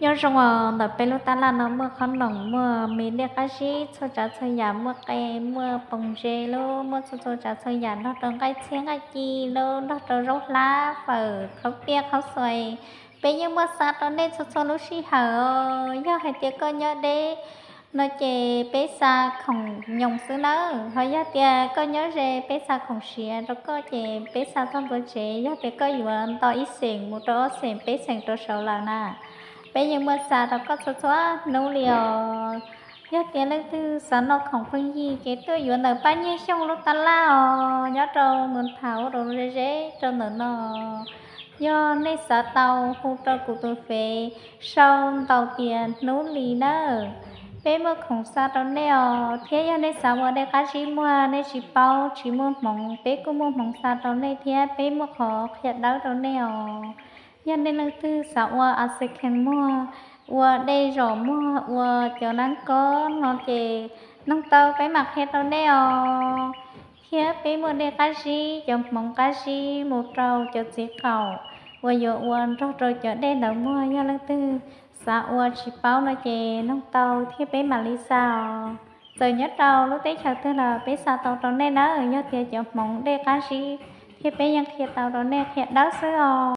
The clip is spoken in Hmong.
Nyob zoo os, ntawm peb lub tab laj no muaj qhob noom, muaj me dej qab zib txhua tsav txhua yam, muaj qe, muaj poos ntse lub, muaj txhua txhua tsav txhua yam, nrog rau nqaij txhiab nqaij ci lub, nrog rau zaub hlab, fawm, khaub tiaj khaub xuais. Peb yeej muaj xa rau nej txhua txhua lub sij hawm os. Yog hais tias koj nyob deb no ces peb xa khoom nyoos xwb nawb. Ho yog tias koj nyob ze peb xa khoom siav rau koj ces peb xa txog ntua tsev. Yog tias koj yuav nto ib xeem mus rau ob xeem peb xeem rau saud lawm na, peb yeej muaj xa rau koj txhua txhua hnub li os. Yog tias leej twg xav noj khoom pheej yig ces tuaj yuav ntawm Paj Nyiaj Xyooj lub tab laj os, nyob rau Moos Thas ua rau ze ze rau ntawm no. Yog nej xav tau hu rau kuv tus fev sau ntaus tias Hnub Lis nawb, peb muaj khoom xa rau nej os. Thiab yog nej xav ua dej qab zib muag nej tsis paub tsis muaj hmoov, peb kuj muaj hmoov xa rau nej thiab peb muaj qhov qhia dawb rau nej os. Yog nej leej twg xav ua a se khees muag, ua dej zom muag, ua cov nab kob no ces noog tau peb mam qhia rau nej os. Thiab peb muaj dej qab zib, cov hmoov qab zib mus rau cov txiv qaum uas yuav ua nrog rau cov dej ntawd muag. Yog leej twg xav ua tsis paub no ces noog tau thiab peb mam li xa os. Txawm nyob rau lub teb chaws twg los peb xa tau rau nej nawb. Yog tias cov hmoov dej qab zib thiab peb yeej qhia tau rau nej qhia dawb xwb os.